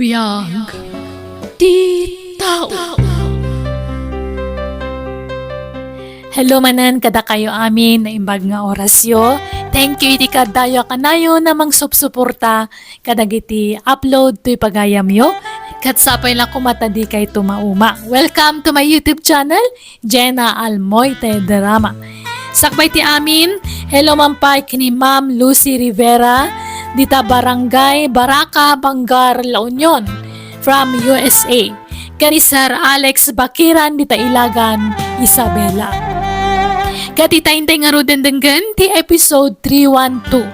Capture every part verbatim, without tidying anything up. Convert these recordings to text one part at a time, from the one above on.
Biag ti tao. Hello manen kadakayo amin naimbag nga orasyo. Thank you iti kaaddayo a kanayon a mangsupsuporta kadagiti upload toy pagayamyo. Ket sapay la koma ta dikayto mauma. Welcome to my YouTube channel, Jenna Almoite Drama. Sakbay ti amin, hello man pay ken ni Ma'am Lucy Rivera, dita Barangay Baraka, Bangar, La Union, from U S A. Ken ni Sir Alex Bakiran, dita Ilagan, Isabela. Ket ita intay ngaruden denggen ti episode three one two.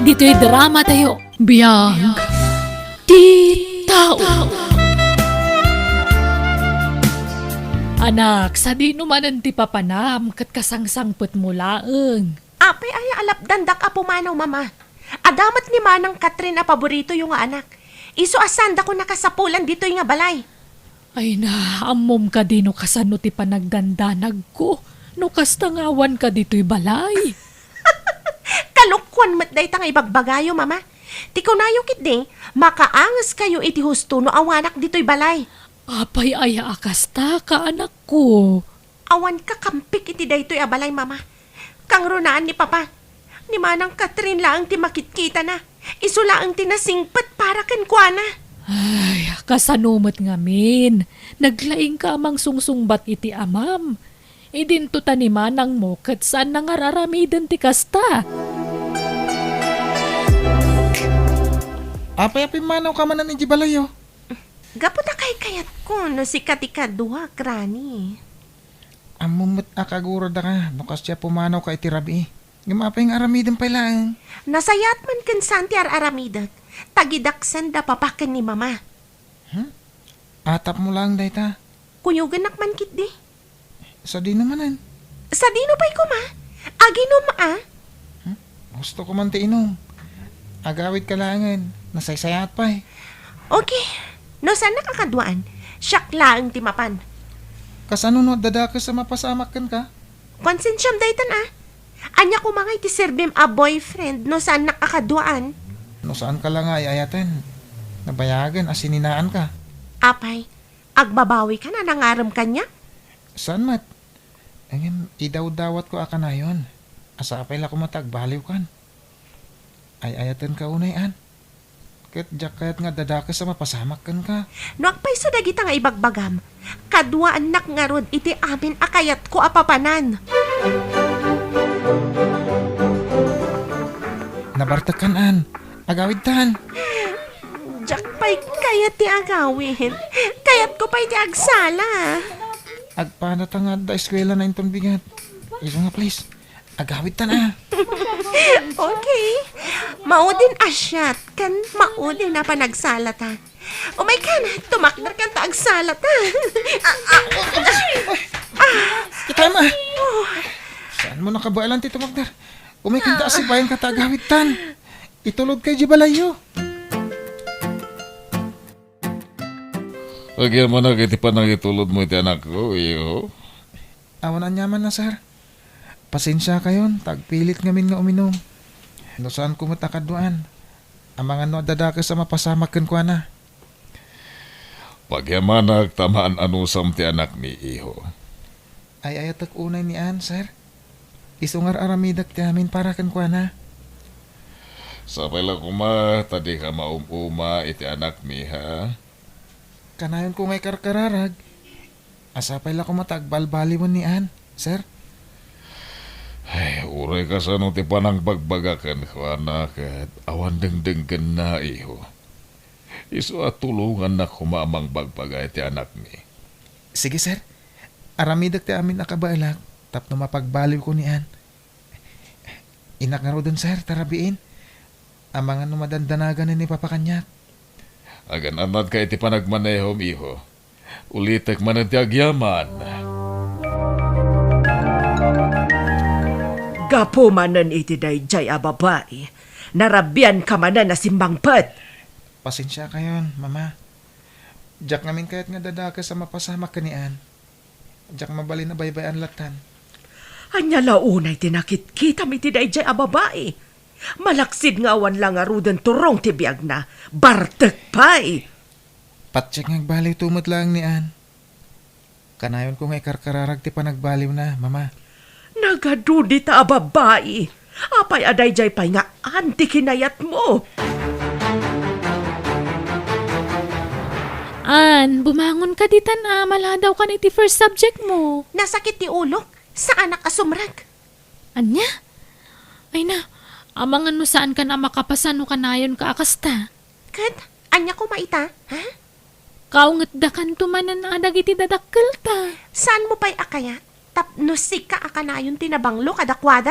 Ditoy drama tayo. Biag ti tao. Anak, sadino manen ti papanam ket kasangsangpetmo laeng? Apay aya a lapdandak a pumanaw, Mama? Adda met ni Manang Catherine a paboritoyo nga anak. Isu a saandakon a kasapulan ditoy nga balay. Ay na, ammom kadi no kasano ti panagdandanagko no kasta nga awanka ditoy balay? Kalokuan met dayta nga ibagbagayo, Mama. Ti kunayo ketdi, makaangeskayo iti husto no awanak ditoy balay. Apay aya a kasta, kaanakko? Awan kakampik iti daytoy a balay, Mama. Kangrunaan ni Papa. Ni Manang Catherine laeng ti makitkitana. Isu laeng ti nasingpet para kenkuana. Ay, kasano met ngamin? Naglaingka a mangsungsungbat iti amam. Idinto ta ni manangmo ket saan nga ar-aramiden ti kasta. Apay a pimmanawka manen iti balayyo? Gapu ta kaykayatko no sika ti kaduak, Rani. Ammom met a kagurodaka no kasdiay a pumanawka iti rabii. Ngem apay nga aramidem pay laeng? Nasayaat man ken saan ti ar-aramidek. Tagidaksen da Papa ken ni Mama. Hmm? Atapmo laeng dayta. Kuyogennak man ketdi. Sadino manen? Sadino pay koma? Aginom a? Hmm? Gusto ko man ti inum. Agawidka laengen. Nasaysayaat pay. Okay. No saannak a kaduaan, siak laeng ti mapan. Kasano no adda dakes a mapasamak kenka? Konsensiam daytan a. Ania koma nga iti serbim a boyfriend no saannak a kaduaan? No saanka la nga ay-ayaten, nabayagen a sininaanka. Apay, agbabawikan a nangarem kaniak? Saan met? Ngem idawdawatko a kanayon. Sapay la koma ta agbaliwkan. Ay-ayatenka unay, Ann. Ket diak kayat nga adda dakes a mapasamak kenka. No agpayso dagita nga ibagbagam, kaduaannak ngarud iti amin a kayatko a papanan. Nabartekkan, Ann. Agawidtan. Diak pay kayat ti agawid. Kayatko pay ti agsala. Agpadata nga adda eskuelana inton bigat. Isu nga, please. Agawidtan a. Okay. Maudin a shot ken maudin a panagsalata. Umaykan, tumakderkan ta agsalata. Ah, ah, ah. Kita na. Saanmo nakabaelan ti tumakder? Umaykan ta asipayan ka ta agawidtan. Itulodka idiay balayyo. Agyamanak iti panangitulodmo iti anakko, iho. Awan aniaman a, sir. Pasensiakayon ta agpilit ngamin nga uminum. No saanko met a kaduaan, amangan no adda dakes a mapasamak kenkuana. Pagyamanak ta maan-anusam ti anakmi, iho. Ay-ayatek unay ni Ann, sir. Isu nga ar-aramidek ti amin para kenkuana. Sapay la koma ta dika maum-uma iti anakmi, ha? Kanayonko nga ikarkararag. A, sapay la koma ta agbalbaliwen ni Ann, sir. Ay, uray kasano ti panangbagbaga kenkuana ket awan dengdenggenna, iho. Isu a tulongannak koma a mangbagbaga iti anakmi. Sige, sir. Aramidek ti amin a kabaelak tapno mapagbaliwko ni Ann. Innak ngaruden, sir, ta rabiin. Amangan no madandanaganen ni Papa kaniak. Agan-annadka iti panagmanehom, iho. Ulitek manen ti agyaman. Gapu manen iti daydiay a babai, narabianka manen a simmangpet. Pasensiakayon, Mama. Diak ngamin kayat nga adda dakes a mapasamak ken ni Ann. Diak mabalin a baybay-an lattan. Ania la unay ti nakitkitam iti daydiay a babai? Malaksid nga awan la ngaruden turong ti biagna, bartek pay! Patse nga agbaliwto met laeng ni Ann. Kanayonko nga ikarkararag ti panagbaliwna, Mama. Nagadu dita a babbai. Apay a daydiay pay nga Ann ti kinayatmo? Ann, bumangonka ditan a maladawkan iti first subject mo. Nasakit ti ulok. Saanak a sumrek. Ania? Ay na, amangan no saankan a makapasa no kanayonka a kasta. Ket, ania koma ita, ha? Kaungetdakanto manen a dagiti dadakkelta. Saanmo pay a kayat tapno sika a kanayon ti nabanglo kadakuada?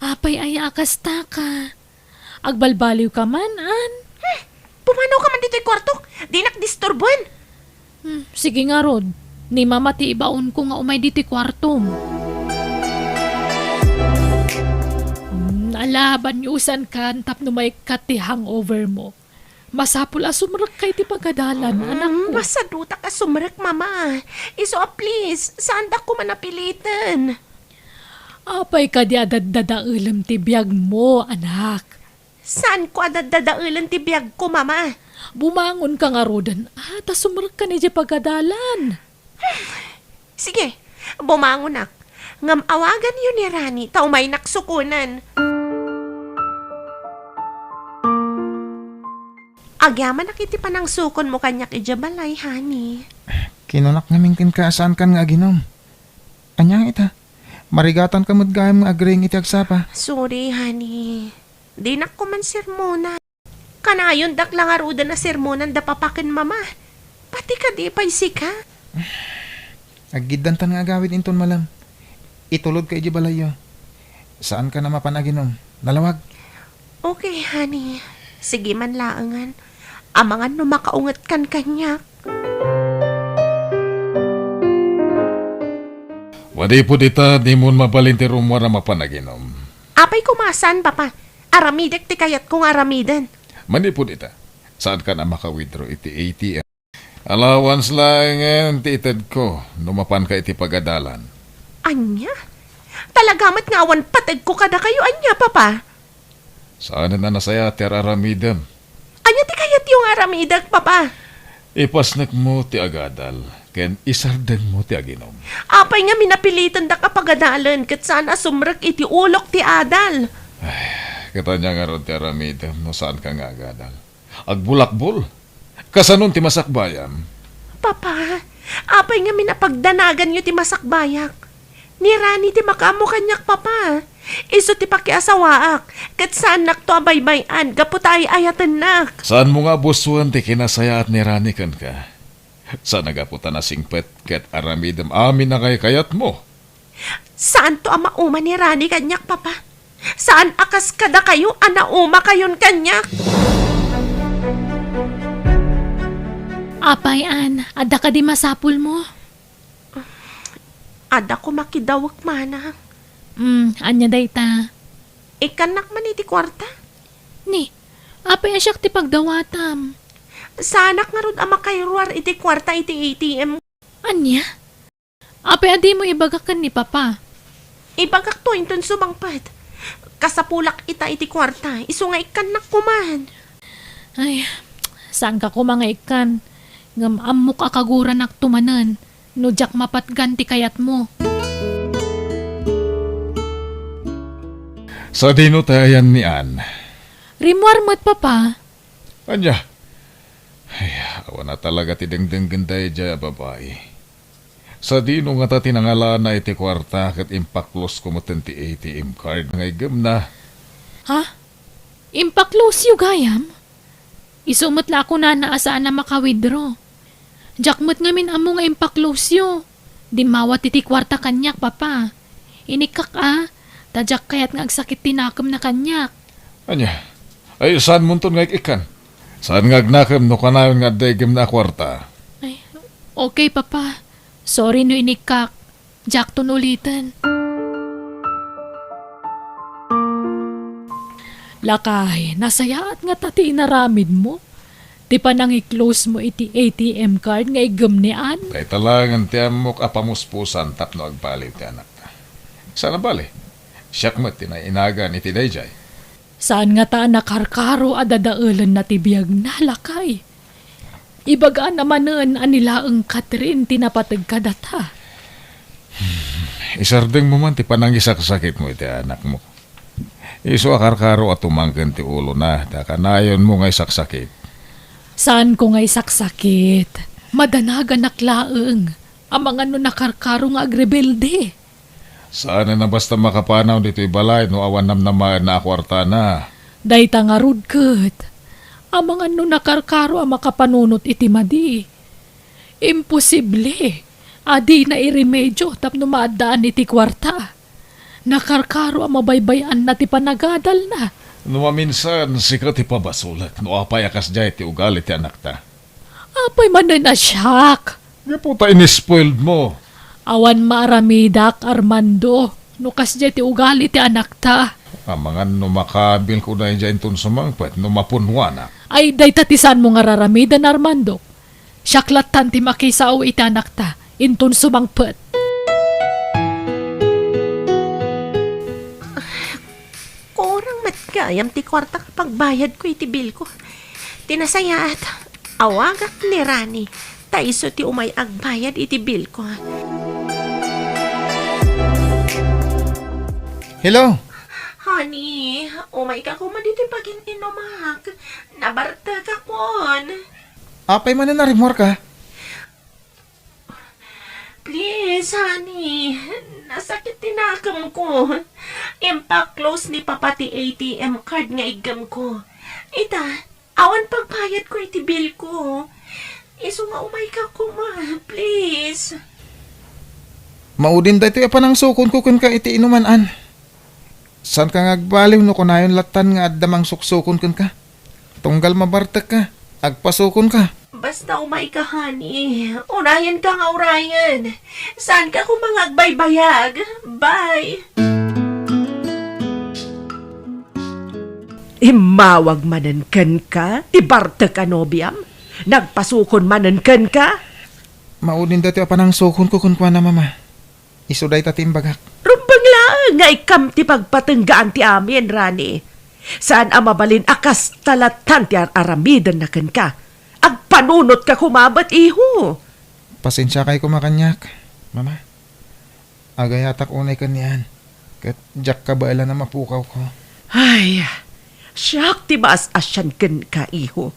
Apay aya a kastaka? Agbalbaliwka man, Ann? Hmm, pumanawka man ditoy kuartok. Dinak disturbuen. Hmm, sige ngarud. Ni Mama ti ibaonko nga umay ditoy kuartom. Hmm, ala, baniusankan tapno maikkat ti hangover mo. Masapul a sumrekka iti pagadalan, anakko. Mm, masadutak a sumrek, Mama. Isu a please, saandak koma a piliten. Apay kadi a daddadaelem ti biagmo, anak? Saanko a daddadaelen ti biagko, Mama. Bumangonka ngaruden, a, ta sumrekkan idiay pagadalan. Sige, bumangonak. Ngem awaganyo ni Rani ta umaynak sukonen. Agyamanak iti panangsukonmo kaniak idiay balay, honey. Kinunak ngamin kenka a saankan nga aginom. Ania ita? Marigatanka met gayam nga agriing iti agsapa. Sorry, honey. Dinak koma sermonan. Kanayondak la ngaruden a sermonan da Papa ken Mama. Pati kadi pay sika. Aggiddantan nga agawid inton malem. Itulodka idiay balayyo. Saankan a mapan aginom. Nalawag. Okay, honey. Sige man laengen. Amangan no makaungetkan kaniak. Manipud ita, dimon mabalin ti rummuar a mapan aginom. Apay koma saan, Papa? Aramidek ti kayatko nga aramiden. Manipud ita, saankan a maka-withdraw iti A T M. Allowance laengen ti itedko no mapanka iti pagadalan. Ania? Talaga met nga awan pategko kadakayo ania, Papa? Saanen a nasayaat ti ar-aramidem. Ania ti kayatyo nga aramidek, Papa? Ipasnekmo ti agadal ken isardengmo ti aginom. Apay ngamin a pilitendak a pagadalen ket saan a sumrek iti ulok ti adal? Ay, ket ania ngarud ti aramidem no saanka nga agadal? Agbulakbol. Kasanon ti masakbayam? Papa, apay ngamin a pagdanaganyo ti masakbayak? Ni Rani ti makaammo kaniak, Papa. Isu ti pakiasawaak, ket saannakto a baybay-an gapu ta ay-ayatennak. Saanmo nga abusoen ti kinasayaat ni Rani kenka? Saan a gapu ta nasingpet ket aramidem amin a kaykayatmo. Saanto a mauma ni Rani kaniak, Papa. Saan a kas kadakayo a naumakayon kaniak. Apay, Ann, adda kadi masapulmo? Adda koma kidawek, manang. Hmm, ania dayta? Ikkannak man iti kuarta. Ni, apay a siak ti pagdawatam? Saanak ngarud a makairuar iti kuarta iti A T M. Ania? Apay a dimo ibagak ken ni Papa? Ibagakto inton sumangpet. Kasapulak ita iti kuarta, isu nga ikkannak koman. Ay, saanka koma nga ikkan. Ngem ammok a kaguranakto manen no diak mapatgan ti kayatmo. Sadino ti ayan ni Ann? Rimmuar met, Papa. Ania? Ay, awan a talaga ti dengdenggen daydiay a babai. Sadino ngata ti nangalana iti kuarta ket impaklosko metten ti A T M card nga iggemna? Ha? Impakloseyo gayam? Isu met la a kunana a saan a maka-withdraw. Diak met ngamin ammo nga impakloseyo. Dimmawat iti kuarta kaniak, Papa. Inikkak a, ta diak kayat nga agsakit ti nakemna kaniak. Ania? Ay, saanmonton nga ik-ikkan? Saan nga agnakem no kanayon nga adda iggemna a kuarta? Ay, okay, Papa. Sorry no inikkak. Diakton uliten. Lakay, nasayaat ngata ti inaramidmo? Ti panangi-close mo iti A T M card nga iggem ni Ann? Dayta laengen ti ammok a pamuspusan tapno agbaliw ti anakna. Saan a bale, siak met ti nainagan iti daydiay. Saan ngata a nakarkaro a dadaelenna ti biagna, lakay? Ibagana manen a ni laeng Catherine ti napateg kadata. Isardengmo man ti panangisaksakitmo iti anakmo. Isu a karkaro a tumangken ti ulona, ta kanayonmo nga isaksakit. Saanko nga isaksakit. Madanaganak laeng. Amangan no nakarkaro nga agrebelde. Saan a basta makapanaw ditoy balay no awan namnamaenna a kuartana. Dayta ngarud ket, amangan no nakarkaro a makapanunot iti madi. Imposible a dina iremedio tapno maaddaan iti kuarta. Nakarkaro a mabaybay-anna ti panagadalna. No maminsan, sika ti pabasolek no apay a kasdiay ti ugali ti anakta. Apay manen a siak? Gapu ta inispoiled mo. Awan maaramidak, Armando, no kasdiay ti ugali ti anakta. Amangan no makabilko daydiay inton sumangpet no mapunnuanak. Ay, dayta ti saanmo nga raramiden, Armando. Siak lattan ti makisao iti anakta, inton sumangpet. Kurang met gayam ti kuarta a pagbayadko iti bilko. Ti nasayaat, awagak ni Rani, ta isu ti umay agbayad iti bilko. Hello? Honey, umayka koma ditoy pagin-inumak. Nabartekakon. Apay manen a rimmuarka? Please, honey. Nasakit ti nakemko. Impaklose ni Papa ti A T M card nga iggemko. Ita, awan pagbayadko iti bilko. Isu nga umayka koma, please. Maudin daytoy a panangsukonko kenka iti inuman, Ann. Saanka nga agbaliw no kunayon lattan nga adda mangsuksukon kenka. Tunggal mabartekka, agpasukonka. Basta umayka, honey. Unayenka nga urayen. Saanka koma nga agbaybayag. Bye. Immawag manen kenka ti bartek a nobiam? Nagpasukon manen kenka? Maudin daytoy a panangsukonko kenkuana, Mama. Isu dayta ti imbagak. Rumbeng laeng nga ikkam ti pagpatenggaan ti amin, Rani. Saan a mabalin a kasta lattan ti ar-aramidenna kenka. Agpanunotka koma met, iho. Pasensiakay koma kaniak, Mama. Agayatak unay ken ni Ann, ket diak kabaelan a mapukawko. Ay, siak ti maas-asian kenka, iho.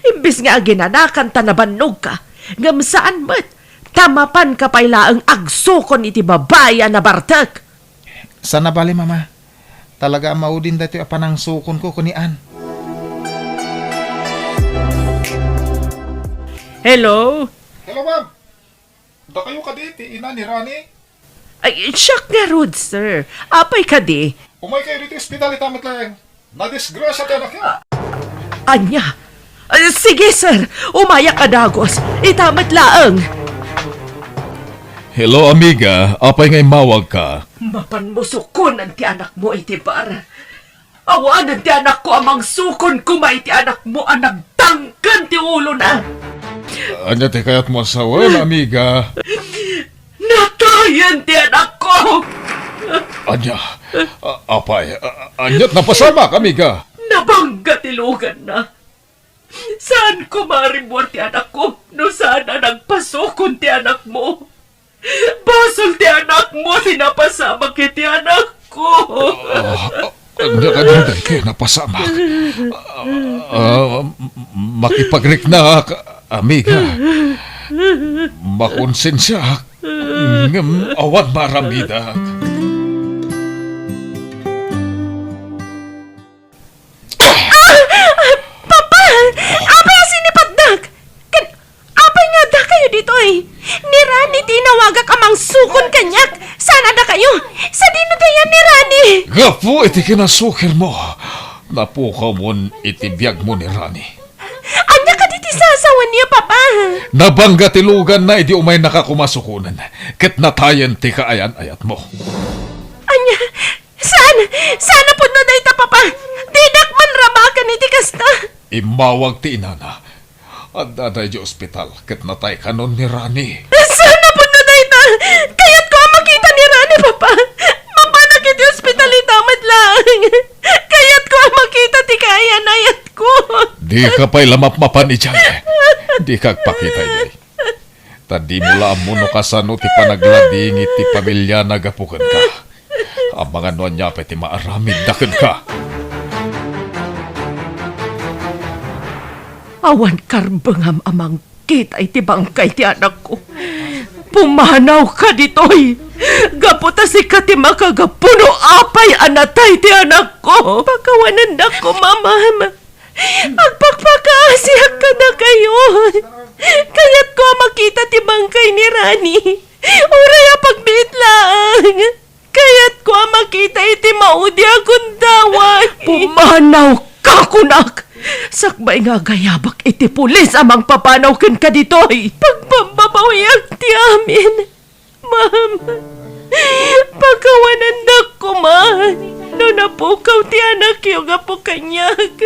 Imbes nga aginanakan ta nabannogka, ngem saan met, ta mapanka pay laeng agsukon iti babai a nabartek. Saan a bale, Mama. Talaga a maudin daytoy a panangsukonko ken ni Ann. Hello? Hello, ma'am. Dakayo kadi ti ina ni Rani? Ay, siak ngarud, sir. Apay kadi? Umaykayo ditoy ospital ita met laeng. Nadisgrasya ti anakyo. Ania? Ah, sige, sir. Umayak a dagus. Ita met laeng. Hello, amiga. Apay nga immawagka? Mapanmo sukonen ti anakmo iti bar. Awanen ti anakko a mangsukon koma iti anakmo a nagtangken ti ulona. Ania ti kayatmo a sawen, amiga? Natayen ti anakko! Ania? A-, apay, a-, aniat napasamak, amiga? Nabangga ti luganna. Saan koma a rimmuar ti anakko no saan a nagpasukon ti anakmo. Basol ti anakmo ti napasamak iti anakko. Ah, ah, ania kadi daytoy napasamak? Ah, ah, m-, makipagriknak, amiga. Makonsensiak, ngem awan maaramidak. Ah! Ah! Papa! Apay a sinipatdak? Ken apay nga addakayo ditoy? Ni Rani ti inawagak a mangsukon kaniak. Saan a dakayo? Sadino dayan ni Rani? Gapu iti kinasukirmo, napukawmon iti biagmo ni Rani. Ania kadi ti sasawenyo, Papa? Nabangga ti luganna idi umaynaka koma sukonen, ket natayen ti kaayan-ayatmo. Ania? Saan? Saan a pudno dayta, Papa? Dinak man rabaken iti kasta. Immawag ti inana. Addada idiay ospital ket natay kanon ni Rani. Saan a pudno dayta? Kayatko a makita ni Rani, Papa. Mapanak iti ospital ita met laeng. Kayatko a makita ti kaayan-ayatko. Dika pay la mapmapan idiay. Dika agpakita idiay. Ta dimo la ammo no kasano ti panaglading iti pamiliana gapu kenka. Amangan no ania pay ti maaramidda kenka. Awan karbengam a mangkita iti bangkay ti anakko. Pumanawka ditoy! Gapu ta sika ti makagapu no apay a natay ti anakko. Pakawanendak koma, ma'am. Agpakpakaasiak kadakayo. Kayatko a makita ti bangkay ni Rani. Uray a pagbiit laeng. Kayatko a makita iti maudi a gundaway. Pumanawka, kunak! Sakbay nga agayabak iti pulis a mangpapanaw kenka ditoy. Pagpambabawiak ti amin. Ma'am, pakawanendak koma no napukaw ti anakyo gapu kaniak.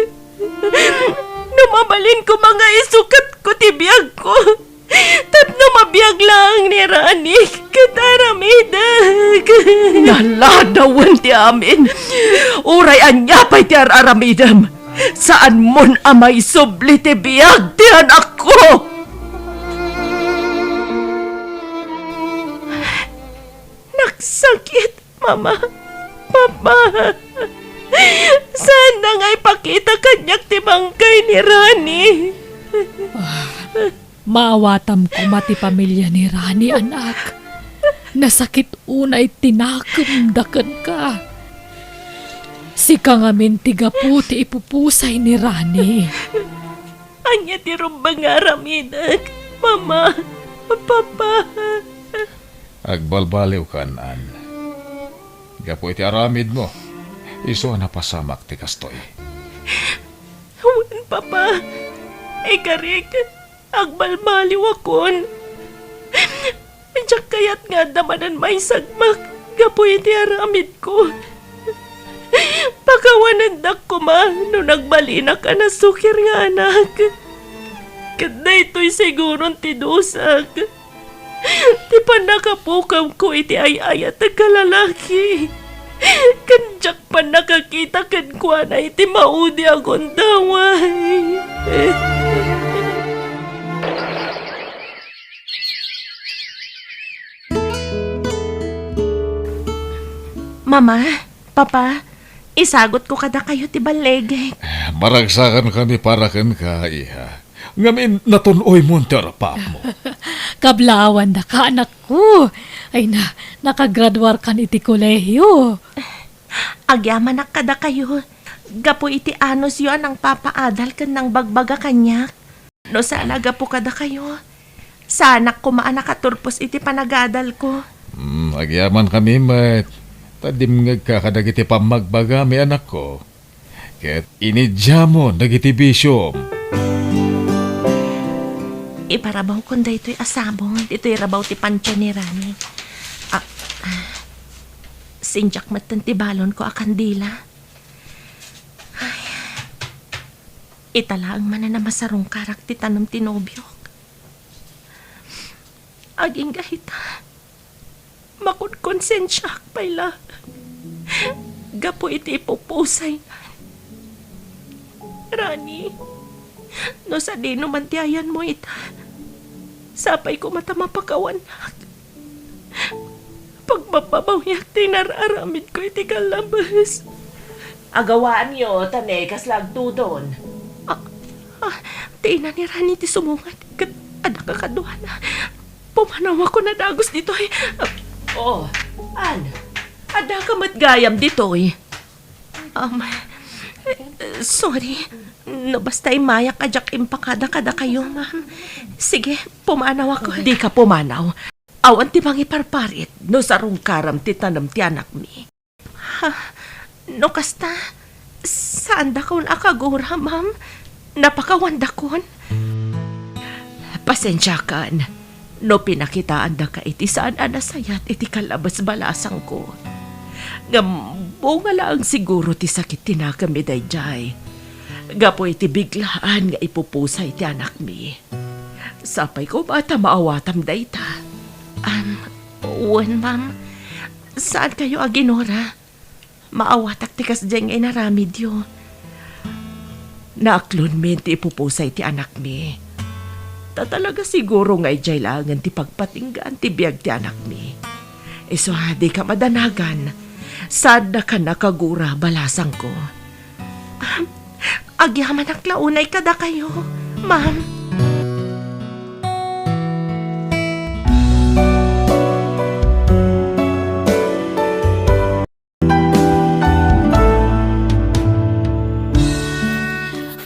No mabalin koma nga isukatko ti biagko tapno mabiag laeng ni Rani ket aramidek. Naladawen ti amin. Uray ania pay ti ar-aramidem, saanmon a maisubli ti biag ti anakko. Nagsakit, Mama, Papa. Saanda nga ipakita kaniak ti bangkay ni Rani. Ah, maawatam koma ti pamilia ni Rani, anak. Nasakit unay ti nakemda kenka. Sika ngamin ti gapu ti ipupusay ni Rani. Ania ti rumbeng nga aramidek, Mama, Papa? Agbalbaliwkan, Ann. Gapu iti aramidmo, isu a napasamak ti kastoy. Wen, Papa. Ikarik, agbalbaliwakon. Diak kayat nga adda manen maisagmak gapu iti aramidko. Pakawanendak koma no nagbalinak a nasukir nga anak. Ket daytoy siguron ti dusak. Ti pannakapukawko iti ay-ayatek a lalaki. Ken diak pannakakita kenkuana iti maudi a gundaway. Mama, Papa, isagutko kadakayo ti ballegek. Maragsakanka ni para kenka, iha. Ngamin, natun-oymon ti arpapmo. Kablaawan daka, anakko. Ay na, nakagraduarkan iti kolehiyo. Agyamanak kadakayo, gapu iti anusyo a nangpapaadal ken nangbagbaga kaniak. No saan a gapu kadakayo, saanak koma a nakaturpos iti panagadalko. Hmm, agyamankami met, ta dimngegka kadagiti pammagbagami, anakko. Ket inidiamon dagiti bisiom. Iparabawkon daytoy a sabong ditoy rabaw ti pantion ni Rani. Ah, ah, sindiak metten ti balonko a kandila. Ay, ita laeng manen a masarungkarak ti tanem ti nobiok. Agingga ita, makonkonsensiaak pay la gapu iti ipupusayna. Rani, no sadino man ti ayanmo ita, sapay koma ta mapakawannak. Pagbababawiak ti inar-aramidko iti kallabes. Agawaanyo, ta ne, kasla agtudon. Ah, ah, ti ina ni Rani ti sumungad, ket adda kakaduana. Pumanawakon a dagus ditoy. Oh, Ann, addaka met gayam ditoy. Um, sorry. No basta immayak a diak impakada kadakayo, ma'am. Sige, pumanawakon. Dika pumanaw. Awan ti mangiparparit no sarungkaram ti tanem ti anakmi. Ha? No kasta, saandakon a kagura, ma'am? Napakawandakon? Pasensiakan no pinakitaandaka iti saan a nasayat iti kallabes balasangko. Ngem bunga laeng siguro ti sakit ti nakemmi daydiay gapu iti biglaan nga ipupusay ti anakmi. Sapay koma ta maawatam dayta. Am, wen, ma'am. Saankayo a ginura? Maawatak ti kasdiay nga inaramidyo. Naaklonmin ti ipupusay ti anakmi. Ta talaga siguro nga idiay laengen ti pagpatinggaan ti biag ti anakmi. Isu a dika madanagan, saannak a nakagura balasangko. Agyamanak la unay kadakayo, ma'am.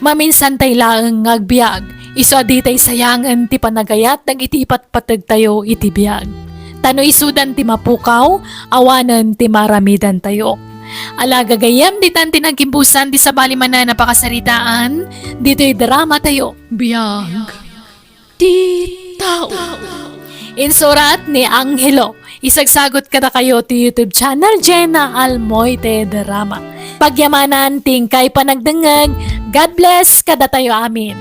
Maminsantay laeng nga agbiag, isu a ditay sayangen ti panagayat dagiti ipatpategtayo iti biag. Ta no isudan ti mapukaw, awanen ti maaramidantayo. Ala gagayyem, ditan ti nagimbusan ti sabali manen a pakasaritaan, ditoy dramatayo. Biag ti tao. Insurat ni Angelo. Isagsagot kadakayo ti YouTube channel Jenna Almoite Drama. Pagyamanan ti inkay panagdengngeg. God bless kadatayo amin.